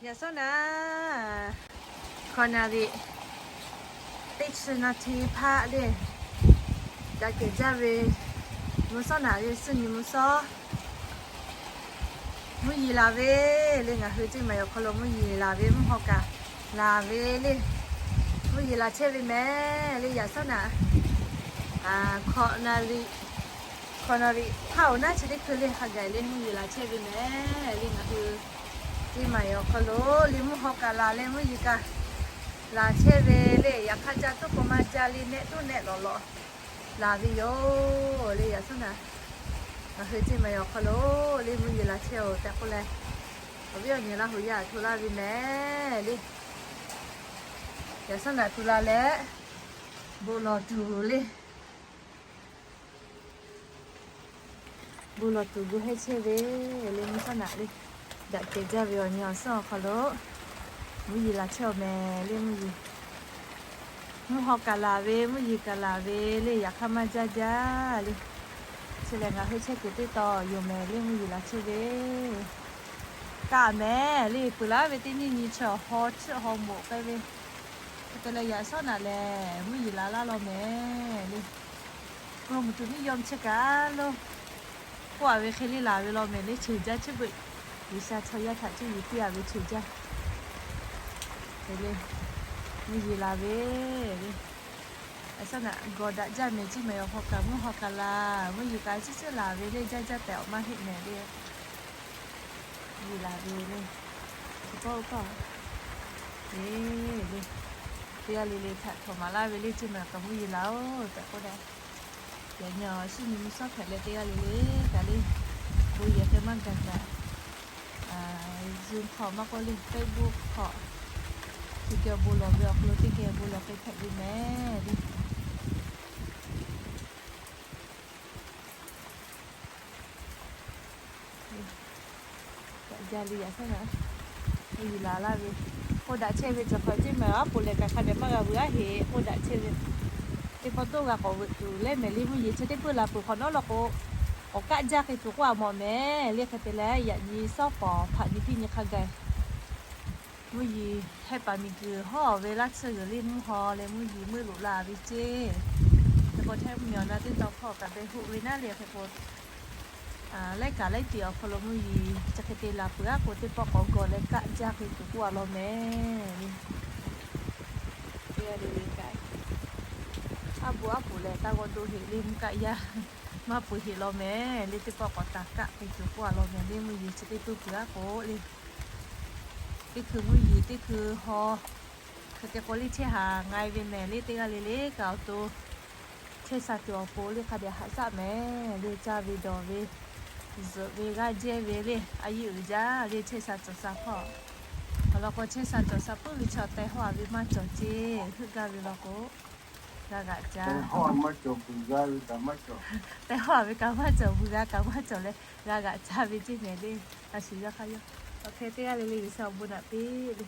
Yaꞈ shawˉ naˍ, hkawꞈ naˍ riˍ teˇ chi naˍ tiˍ hpaˆ le, daꞈ kehˬ jaˇ ve mvuhˇ shawˉ naˍ le, suhˉ nyi mvuhˇ shawˉ mvuhˇ yeˬ laˬ ve le. Ngaˬ hui Ceˇ maˍ awˬ hk'aw lo mvuhˇ yeˬ laˬ ve, mvuhˇ haw kaꞈ laˬ ve le. Mvuhˇ yeˬ laˬ chehˇ ve mehˍ le. Yaꞈ shawˉ naˍ, hkawꞈ naˍ riˍ, hkawꞈ naˍ riˍ hpaˇ oˬ naˉ chi teˇ hkui le hk'a gaˬ le mvuhˇ yeˬ laˬ chehˇ ve mehˍ le. Ngaˬ hui Ceˇ maˍ awˬ hk'aw lo le mvuhˇ haw kaꞈ laˬ leh mvuhˇ yeˬ kaꞈ laˬ chehˇ ve le. Yaꞈ hk'aˇ ca tuˉ k'o maˇ ca le, nehˆ tuˉ nehˆ lawꞈ lawꞈ laˬ ve yoˬ le. Yaꞈ shawˉ naˍ, ngaˬ hui Ceˇ maˍ awˬ hk'aw lo le mvuhˇ yeˬ laˬ chehˇ oˬ tehꞈ k'oˆ leh, awˬ viˉ awˬ nyi Laˇ huˍ yaˇ aꞈ hto laˇ ve mehˍ le. Yaꞈ shawˉ naˍ tu la leh, bon lawˬ tuˬ le. Bon lawˬ tuˬ gu hehˉ chehˇ ve le, mvuhˇ shawˉ naˍ le. Daꞈ kehˬ jaˇ ve awˬ nyi awˬ suhˉ awˬ hk'aw lo mvuhˇ yeˬ laˬ chehˇ oˬ mehˍ le. Mvuhˇ yeˬ, mvuhˇ haw kaꞈ laˬ ve, mvuhˇ yeˬ kaꞈ laˬ ve le. Yaꞈ hk'aˇ maˇ jaˇ jaˇ le. Chi lehˬ ngaˬ hui chehˇ kuiˬ teˇ taw yoˬ mehˍ le, mvuhˇ yeˬ laˬ chehˇ ve. Kaꞈ mehˍ le, peuˬ laˉ ve teˇ nyiˇ nyi chi haw chiˆ haw moꞈ k'ai ve. Hk'e te leh yaꞈ shawˉ naˍ lehˬ mvuhˇ yeˬ laˬ laˇ law mehˍ le. K'o mvuhˇ tuˬ miˇ yawˇ chehˇ kaꞈ lo k'oˆ a ve hk'e le laˬ ve law mehˍ le. Cheˬ jaˇ chi beuꞈ, G'uiˬsha chaw yaˇ htaꞈ cuˇ yiˍ piˇ a ve cheˬ jaˇ. Te le, mvuhˇ yeˬ laˬ ve le. Yaꞈ shawˉ naˍ gawˬ daꞈ jaˇ mehˍ, Ceˇ maˍ awˬ hk'aw kaꞈ mvuhˇ haw kaꞈ laˬ, mvuhˇ yeˬ kaꞈ ciˉ ciˉ laˬ ve le. Jaˇ jaˇ tehꞈ awˬ maˇ heˆ mehˍ le. Yeˬ laˬ ve le. Chi pawˆ oˇ hkawˇ le, le, teˇ g'aˇ le le htaꞈ htawnˍ maˍ laˇ ve le. Ceˇ maˍ kaꞈ mvuhˇ yeˬ laˬ oˬ tehꞈ k'oˆ leh, yaꞈ nyi suhˉ nyi mvuhˇ shawˉ hpehꞈ leh teˇ g'aˇ le le kaꞈ le, bon yehˬ hk'e maˇ gaˬ kaꞈ, Zoom hk'aw maˇ k'oˆ le Facebook hk'aw, teˇ geh bon lawˬ ve awˬ hk'aw lo teˇ geh bon lawˬ hk'e hpehꞈ ve mehˍ le. Kaꞈ jaˇ le yaꞈ shawˉ naˍ, mvuhˇ yeˬ laˬ laˇ ve. K'oˆ daꞈ chehˇ ve cawˬ hk'aˬ Ceˇ maˍ aˉ poꞈ lehˬ kaꞈ hk'a dehꞈ maˇ g'a veuˬ aˉ heꞈ k'oˆ daꞈ chehˇ ve. Teˇ pawˆ toˇ g'a k'awꞈ veuꞈ tuˬ leh mehˍ le. Mvuhˇ yeˬ chi teˇ puiˉ laˬ peuˬ hk'awꞈ nawˉ law k'o, k'awꞈ kaˆ jaˇ hk'e tuˬ k'oˆ a mawˬ mehˍ le. Hk'e te leh yaꞈ nyi sawˉ pawˍ hpaꞈ nyi piˇ nyi hk'a gaˬ mvuhˇ yeˬ hehˆ paˍ miˬ guiˬ hawˉ ve laˇ tsuhˇ g'uiˬ le mvuhˇ haw leh mvuhˇ yeˬ meuˇ loꞈ la ve ceˇ. Hk'e k'o hteˇ mvuhˇ miˬ awˬ na teˇ taw hpawˇ kaꞈ beh hoˆ ve naˉ le. Hk'e k'o laiˉ kaꞈ laiˉ tiꞈ awˬ hk'aw lo mvuhˇ yeˬ chi hk'e te laˬ peuˬ aˉ k'o, teˇ pawˆ k'awꞈ gawˬ leh kaˆ jaˇ hk'e tuˬ k'oˆ a law mehˍ le. Teˇ g'aˇ le le kaꞈ aˉ bu aˉ poꞈ lehˬ taˇ g'awˇ doˆ heꞈ le. Mvuhˇ kaˆ yaˇ maˇ peuˬ heꞈ law mehˍ le. Teˇ pawˆ k'awꞈ taˍ kaˆ hk'e tuˬ k'oˆ a law mehˍ le. Mvuhˇ yeˬ chi teˇ puiˉ peuˬ aˉ k'o le, teˇ hkui mvuhˇ yeˬ teˇ hkui haw. Hk'e te k'o le chehˇ haˍ nga e ve mehˍ le. Teˇ g'aˇ le le kaꞈ awˬ to chehˇ sha tuˬ awˬ pon le hk'a dehꞈ haꞈ shaˆ mehˍ le. Caˇ ve dawˬ ve, zuhꞈ ve g'aˇ jehˇ ve le, a yiˇ uiˍ jaˇ le. Chehˇ sha cawˬ sha hpawˇ awˬ lawn k'o, chehˇ sha cawˬ sha puiˉ ve chaw teh hawˇ a ve maˇ cawˬ ceˇ. Heuˆ gaˇ ve law k'o, g'a g'aꞈ ca teh hawˇ a ve kaꞈ maˇ cawˬ, vuiˬ g'a kaꞈ maˇ cawˬ leh g'a g'aꞈ ca ve ceˇ mehˍ le. A shu yaˇ hk'aˇ yaˇ, awˬ hk'e teˇ g'aˇ le le G'uiˬsha awˬ bon naꞈ piˇ le.